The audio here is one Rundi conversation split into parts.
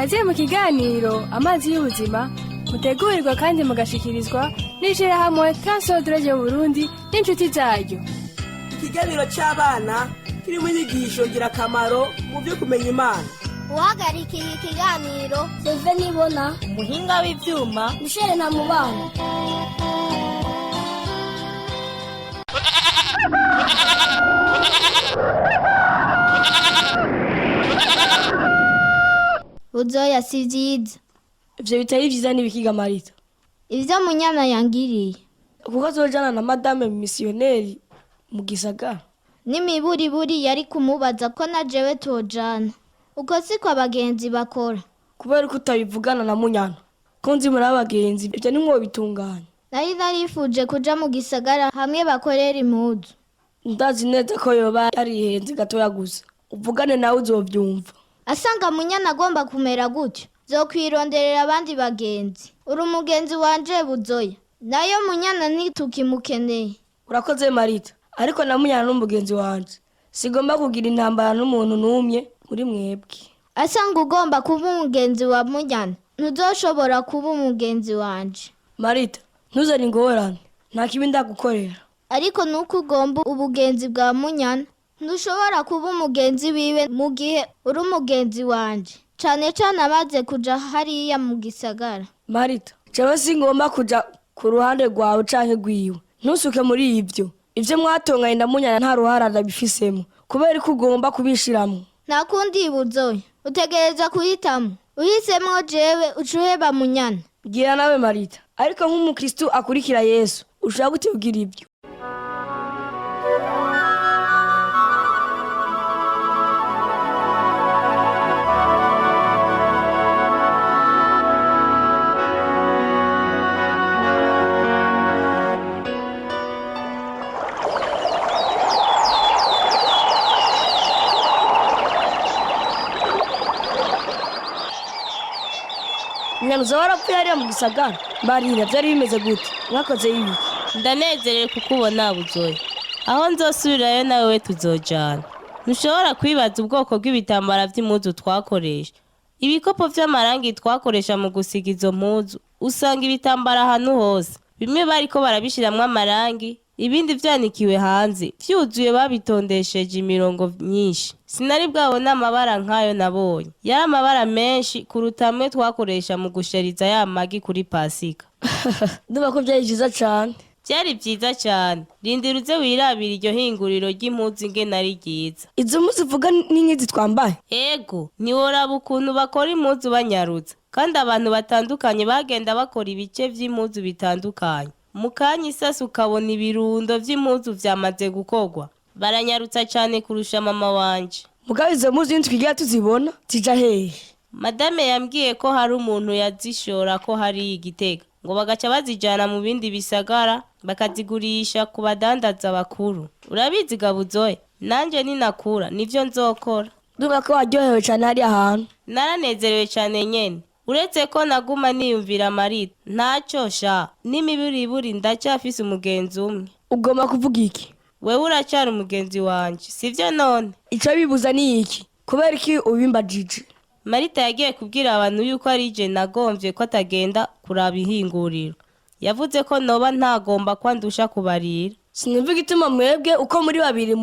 Kaze mu kiganiro Amazi y'Ubuzima, mutegurirwa kandi mugashikirizwa n'ishirahamwe Transodre Burundi n'inshuti zaryo. Ikiganiro cy'abana kirimo inyigisho ngirakamaro mu byo kumenya Imana. Uhagarikiye ikiganiro, Seve Nibona. Umuhinga w'ivyuma, Michel Ntamubana. Buzoya, si vyiza. Ivyo bitari vyiza n'ibikiga, Marita? Ivyo Munyana yangiriye. Kuko azojana na madame misiyoneri mu gisagara. N'imiburiburi yari kumubaza ko na jewe tojana. Uko siko abagenzi bakora. Kubera ko utabivugana na Munyana, ko nzi muri abagenzi, ivyo ntimwobitunganya? Nari narifuje kuja mu gisagara hamwe bakorera impuzu. Ndazi neza ko yoba yarihenze gatoya gusa. Uvugane nawe, uzovyumva. Asanga Munyana agomba kumera gutyo, zokwironderera abandi bagenzi. Uri umugenzi wanje, Buzoya, nayo Munyana ntitukimukeneye. Urakoze, Marita, ariko na Munyana n'umugenzi wanje. Sigomba kugira intambara n'umuntu n'umwe muri mwebwe. Asanga ugomba kuba umugenzi wa Munyana, ntuzoshobora kuba umugenzi wanje. Marita, ntuzane ingorane. Nta kibi ndagukorera. Ariko nuko ugomba ubugenzi bwa Munyana, ntushobora kuba umugenzi wiwe mu gihe uri umugenzi wanje, cane cane amaze kuja hariya mu gisagara. Marita, jewe singomba kuja ku ruhande rwawe canke rwiwe. Ntusuke muri ivyo. Ivyo mwatonganye na Munyana nta ruhara ndabifisemo. Kubera ko ugomba kubishiramwo? Nta kundi, Buzoya, utegereza kuhitamo. Uhisemwo jewe, uca uheba Munyana. Bwira nawe, Marita, ariko nk'umukristu akurikira Yesu, ushobora gute kugira ibyo? Munyana, uza warapfuye hariya mu gisagara. Marira, byari bimeze gute? Mwakoze ibiki? Ndanezerewe kukubona, Buzoya. Aho nzosubirayo nawe tuzojana. Ntushobora kwibaza ubwoko bw'ibitambara vy'impuzu twakoresha, ibikopo vy'amarangi twakoresha mu gusiga izo mpuzu. Usanga ibitambara ahantu hose, bimwe bariko barabishiramwo amarangi, ibindi vyanikiwe hanze vyuzuye, babitondesheje imirongo myinshi. Sinari bwabona amabara nk'ayo nabonye. Yari amabara menshi kuruta amwe twakoresha mu gushariza ya magi kuri Pasika. Ndumva ko byari vyiza cane. Byari byiza cyane. Rindira uze wirabira iryo hinguriro ry'impuzu ingene ari ryiza. Izo mpuzu uvuga ni nk'izi twambaye? Ego, ntiworaba ukuntu bakora impuzu banyarutsa. Kandi abantu batandukanye bagenda bakora ibice vy'impuzu bitandukanye. Mu kanya isasi ukabona ibirundo vy'impuzu vyamaze gukorwa. Baranyarutsa cyane kurusha mama wanje. Mugabo izo mpuzu ntitwigira tuzibona, zija hehe? Madame yambwiye ko hari umuntu yazishora ko hari igitega, ngo bagaca bazijana mu bindi bisagara bakazigurisha ku badandaza bakuru. Urabizi Gabuzoye, nanje ninakura nivyo nzokora. Ndumva ko waryohewe cane hariya hantu. Naranezerewe cyane nyene, uretse ko naguma niyumvira Marita. Ntacyo sha, n'imiburiburi ndacyafise umugenzi umwe. Ugomba kuvuga iki? Wewe uracyari umugenzi wanje, sivyo none? Ico bibuza ni iki? Kubera iki ubimbajije? Marita yagiye kubwira abantu yuko ari je nagomvye ko atagenda kuraba ihinguriro. Yavuze ko noba ntagomba kwandusha kubarira. Sinumva igituma mwebwe uko muri babiri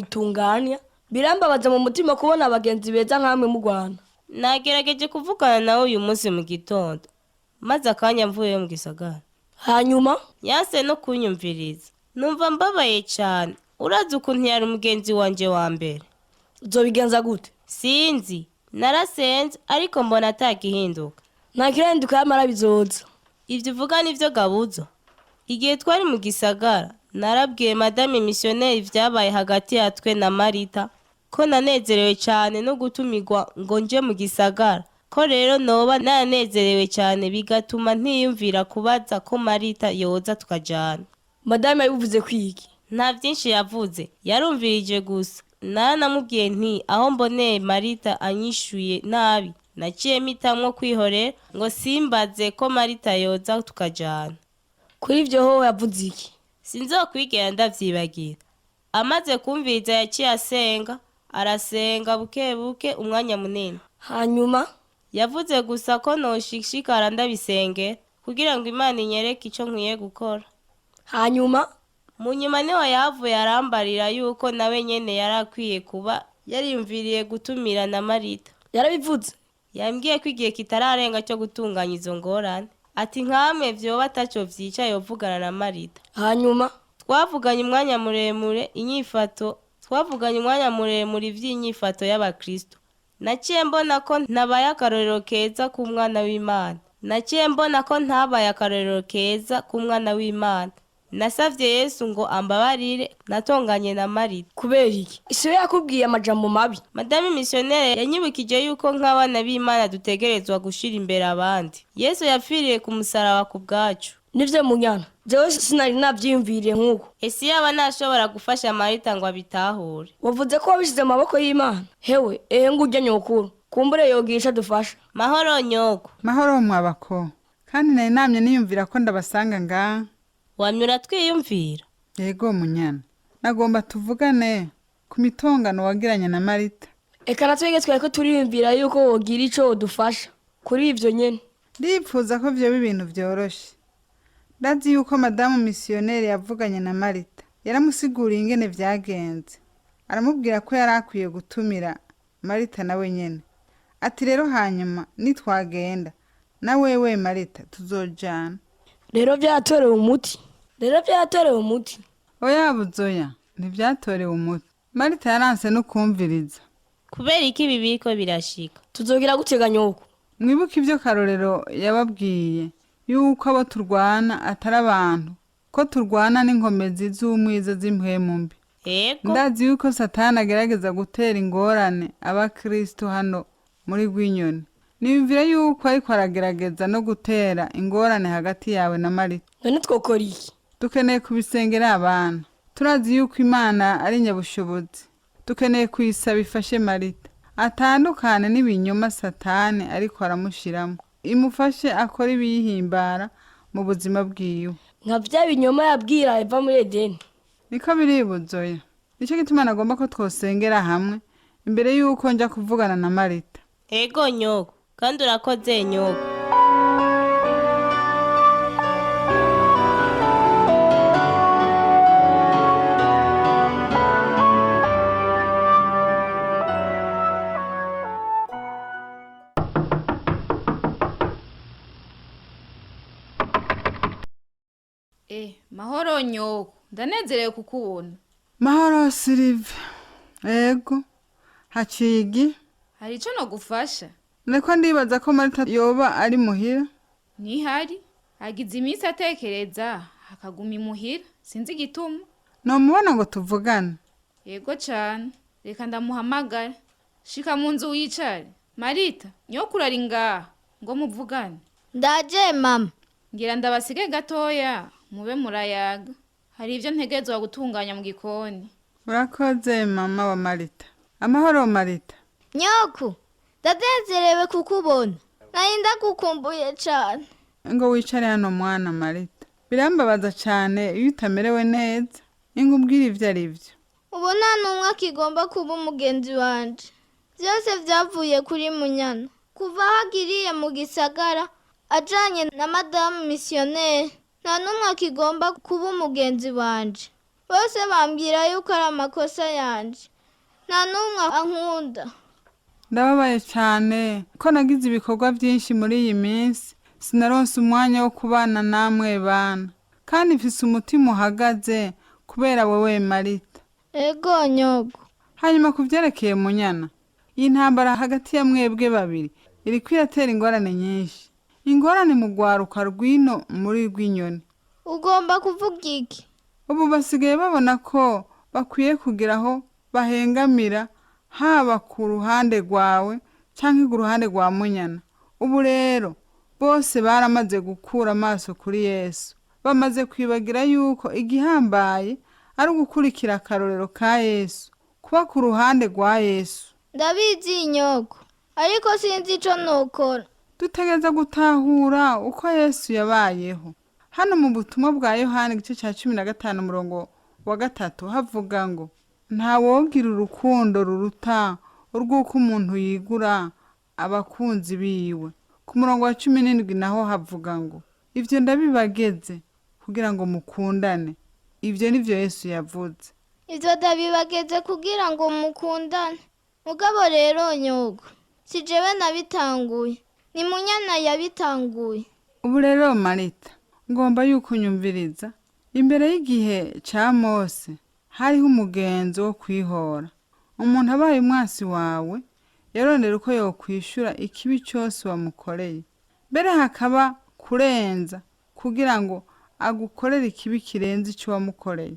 mutobitunganya. Birambabaza mu mutima kubona abagenzi beza nkamwe mugwana. Nagerageje kuvugana nawe uyu munsi mu gitondo, maze akanya mvuyeyo mu gisagara. Hanyuma? Yanse no kunyumviriza. Numva mbabaye cyane. Urazi ukuntu yari umugenzi wanje wa mbere. Uzobigenza gute? Sinzi, narasenze ariko mbona atagihinduka. Nta kirahinduka, yamara bizoza. Ibyo uvuga nivyo, Gabuzo. Igihe twari mu gisagara, narabwiye madame misiyoneri vyabaye hagati ya twe na Marita, ko nanezerewe cyane no gutumirwa ngo nje mu gisagara, ko rero noba nanezerewe cyane bigatuma ntiyumvira kubaza ko Marita yoza tukajana. Madame yabivuze kwiki? Nta byinshi yavuze, yarumvirije gusa. Naranamubwiye nti aho mboneye Marita anyishuye nabi, naciye mpitamwo kwihorera ngo simbaze ko Marita yoza tukajana. Kuri ivyo ho yavuze iki? Sinzokwigera ndavyibagira. Amaze kumviriza, yaciye asenga, arasenga buke buke umwanya munini. Hanyuma? Yavuze gusa ko noshishikara ndabisengera kugira ngo Imana inyereke ico nkwiye gukora. Hanyuma? Mu nyuma niho yahavuye arambarira yuko nawe nyene yari akwiye kuba yariyumviriye gutumira na Marita. Yarabivuze? Yambwiye ko igihe kitararenga cyo gutunganya izo ngorane. Ati nkamwe vyoba ataco vyica yovugana na Marita. Hanyuma? Twavuganye umwanya muremure inyifato, twavuganye umwanya muremure ivy'inyifato y'abakristo. Naciye mbona ko ntabaye akarorero keza k'umwana w'Imana. Naciye mbona ko ntabaye akarorero keza k'umwana w'Imana. Nasavye Yesu ngo ambabarire, natonganye na Marita. Kubera iki? Isiwe yakubwiye amajambo mabi. Madame missionnaire yanyibukije yuko nk'abana b'Imana dutegerezwa gushira imbere abandi. Yesu yapfiriye ku musaraba ku bwacu. Nivyo Munyana, jewe sinari navyiyumviriye nk'uko. Ese yaba nashobora gufasha Marita ngo abitahure? Wavuze ko wabishize mu maboko y'Imana. Hewe, ehe ngurya nyokuru. Kumbure yogira ico adufasha. Mahoro nyoko. Mahoro mwabako. Kandi nari namye niyumvira ko ndabasanga ngaha. Wamye twiyumvira. Yego Munyana. Nagomba tuvugane ku mitongano wagiranye na Marita. Eka natwege twariko turiyumvira yuko wogira ico wodufasha kuri ivyo nyene. Ndipfuza ko vyoba ibintu vyoroshe. Ndazi yuko madamu misiyoneri yavuganye na Marita. Yaramusiguriye ingene vyagenze. Aramubwira ko yari akwiye gutumira Marita nawe nyene. Ati rero hanyuma nitwagenda na wewe Marita tuzojana. Rero vyatorewe umuti. Rero vyatorewe umuti. Oya buzoya, ntivyatorewe umuti. Marita yaranse no kumviriza. Kubera iki ibi biriko birashika? Tuzogira gutega nyoko. Mwibuke ibyo Karorero yababwiye yuko abo turwana atari abantu, ko turwana n'inkomezi z'umwiza z'impwemu mbi. Yego. Ndazi yuko Satani agerageza gutera ingorane abakristo hano muri Rwinyoni. Niyumvira yuko ariko aragerageza no gutera ingorane hagati yawe na Marita. None twokora iki? Dukeneye kubisengera abana. Turazi yuko Imana ari nyabushobozi. Dukeneye kuyisaba ifashe Marita atandukane n'ibinyoma Satani ariko aramushiramo, imufashe akore ibiyihimbara mu buzima bwiwe. Nka vya binyoma yabwira Eva muri Edeni. Niko biribuzoya. Nicyo gituma nagomba ko twosengera hamwe imbere yuko nja kuvugana na Marita. Ego nyoko, kandi urakoze nyoko. Mahoro nyoko, ndanezerewe kukubona. Mahoro Silive. Ego. Haciye igi. Hari ico nogufasha? Niko ndibaza ko Marita yoba ari muhira. Ntihari, agize iminsi atekereza, akaguma imuhira, sinzi igituma. Nomubona ngo tuvugane. Yego cane, reka ndamuhamagare. Shika mu nzu wicare. Marita, nyokuru ari ngaha, ngo muvugane. Ndaje mama. Ngira ndabasige gatoya, mube murayaga. Hari ivyo ntegerezwa gutunganya mu gikoni. Urakoze mama wa Marita. Amahoro Marita. Nyoku, ndanezerewe kukubona. Nari ndagukumbuye cane. Ngo wicare hano mwana Marita. Birambabaza cane iyo utamerewe neza. Ingo umbwire ivyo ari vyo. Ubu nta n'umwe akigomba kuba umugenzi wanje. Vyose vyavuye kuri Munyana. Kuva aho agiriye mu gisagara ajanye na madamu misiyoneri, nta n'umwe akigomba kuba umugenzi wanje. Bose bambwira yuko ari amakosa yanje. Nta n'umwe ankunda. Ndababaye cane ko nagize ibikorwa vyinshi muri iyi minsi, sinaronse umwanya wo kubana namwe bana. Kandi mfise umutima uhagaze kubera wewe Marita. Ego nyogo. Hanyuma ku vyerekeye Munyana, iyi ntambara hagati ya mwebwe babiri iriko iratera ingorane nyinshi. Ingorane mu rwaruka rw'ino muri Rwinyoni. Ugomba kuvuga iki? Ubu basigaye babona ko bakwiye kugira aho bahengamira haba ku ruhande rwawe canke ku ruhande rwa Munyana. Ubu rero bose baramaze gukura amaso kuri Yesu. Bamaze kwibagira yuko igihambaye ari ugukurikira akarorero ka Yesu, kuba ku ruhande rwa Yesu. Ndabizi nyoko, ariko sinzi ico nokora. Dutegereza gutahura uko Yesu yabayeho. Hano mu butumwa bwa Yohana igice ca 15 umurongo wa 3 havuga ngo nta wogira urukundo ruruta urw'uko umuntu yigura abakunzi biwe. Ku murongo wa 17 naho havuga ngo ibyo ndabibageze kugira ngo mukundane. Ibyo nivyo Yesu yavuze. Ibyo ndabibageze kugira ngo mukundane. Mugabo rero nyogo, si jewe nabitanguye, ni Munyana yabitanguye. Ubu rero Marita, ngomba yuko unyumviriza. Imbere y'igihe ca Mose hariho umugenzo wo kwihora. Umuntu abaye umwasi wawe yarondera uko yokwishura ikibi cyose wamukoreye, mbere hakaba kurenza kugira ngo agukorere ikibi kirenze icyo wamukoreye.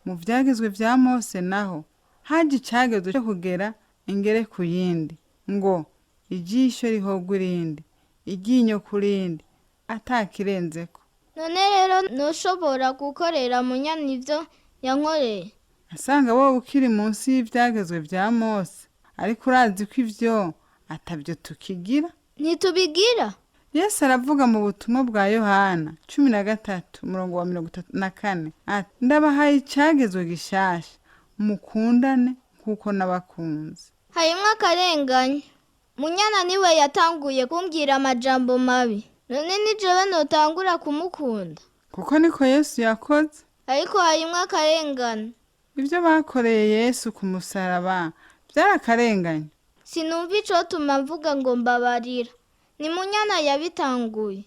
Mu vyagezwe vya Mose naho haje icagezwe cyo kugera ingere ku yindi, ngo ijisho rihogwe irindi, iryinyo ku rindi, atakirenzeko. None rero ntushobora gukorera Munyana ibyo yankoreye. Asanga wowe ukiri munsi y'ivyagezwe vya Mose, ariko urazi ko ivyo atabyo tukigira. Ntitubigira. Yesu aravuga mu butumwa bwa Yohana 13 umurongo wa 34 ati ndabahaye icagezwe gishasha, mukundane nk'uko nabakunze. Harimwo akarengane. Munyana niwe yatanguye kumbwira amajambo mabi. None ni jewe notangura kumukunda. Kuko niko Yesu yakoze. Ariko harimwo akarengane. Ibyo bakoreye Yesu ku musaraba byarakarenganye. Sinumva icotuma mvuga ngo mbabarira. Ni Munyana yabitanguye.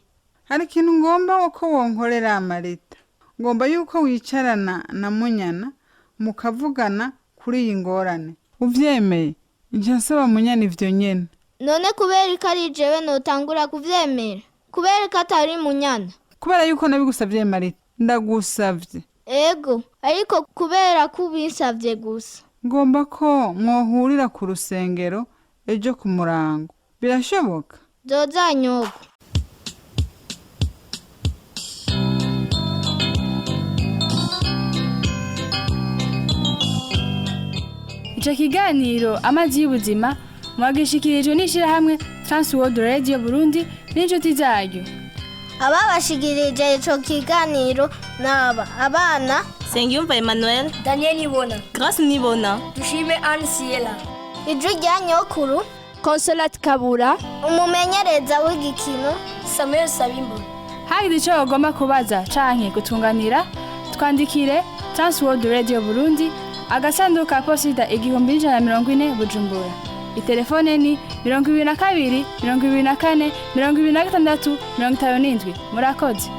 Hari ikintu ngomba ko wonkorera Marita. Ngomba yuko wicarana na Munyana mukavugana kuri iyi ngorane. Uvyemeye, nca nsaba Munyana ivyo nyene. None kubera ko ari jewe notangura kuvyemera? Kubera ko atari Munyana? Kubera yuko nabigusavye Marita, ndagusavye. Ego, ariko kubera ko ubinsavye gusa. Ngomba ko mwohurira ku rusengero ejo ku murango. Birashoboka? Zoza nyogo. Ico kiganiro amazi y'ubuzima mwagishikirijwe n'ishirahamwe Transworld Radio Burundi n'inshuti zaryo. Ababashikirije ico kiganiro naba abana Sengiyumva Emmanuel, Daniel Nibona, Grace Nibona, Dushime Anne Siela, ijwi rya nyokuru, Consolate Kabura, umumenyereza w'igikino Samuel Sabimbona. Hagize ico bagomba kubaza canke gutunganira, twandikire Transworld Radio Burundi, agasanduku ka posita 1140 Bujumbura. Itelefone ni 22 24 26 57. Murakoze.